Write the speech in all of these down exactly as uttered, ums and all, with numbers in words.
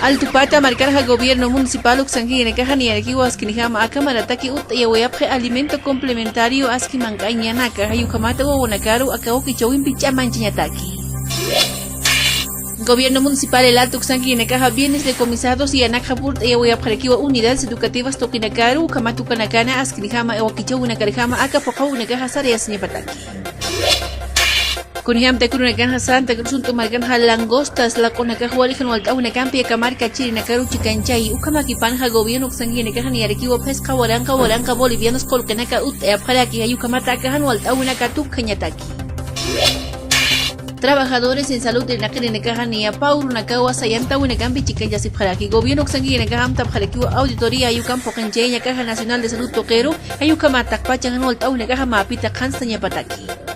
Altupata markanxa gobierno municipal uksankirinakaxa niyarakiwa askinijama aka marataki utt'ayawayapxi alimento complementario aski manq'añanaka, jayukhamata wawanakaru aka wakichawimpi ch'amanchañataki. Gobierno municipal El Alto uksankirinakaxa bienes decomisados yanakxa purt'ayawayapxarakiwa unidades educativas tuqinakaru, ukhamat ukanakana askinijama wakichawinakarjama aka phuqhawinakaxa sarayasiñapataki. Kunjämta kurunakanxa Santa Cruz unt'u markanxa langostas laq'unakax wali jan walt'awinakampi aka marka chirinakaru chikañchayi, ukhamakipanxa gobierno uksankirinakaxa niyarakiwa phisqa waranqa waranqa bolivianos qullqinaka utt'ayapxaraki, jayukhamata aka jan walt'awinaka tukjañataki. Trabajadores en salud irnaqirinakaxa niya pawrunakawa sayantawinakampi chikañchasipxaraki, gobierno uksankirinakaxa amtapxarakiwa auditoría jayukam phuqinchayaña Caja Nacional de Salud tuqiru, jayukhamat taqpacha jan walt'awinakaxa mäpita qhanstañapataki.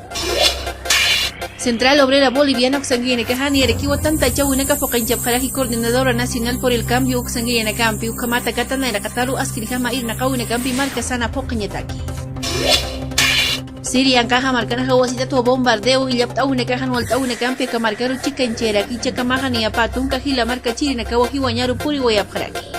Central Obrera Boliviana uksankirinakaxa niyarakiwa tantachawinaka phuqinchapxaraki Coordinadora Nacional por el Cambio uksankirinakampï, ukhamat aka tata nayraqataru askinijama irnaqawinakampi markasana phuqiñataki. Siri Ancaja markanxa wasitatwa bombardeo illapt'awinakax jan walt'awinakampi aka markaru chikañchayaraki, jichhakamaxa niya pä tunka jila marka chirinakawa jiwañaru puriwayapxaraki.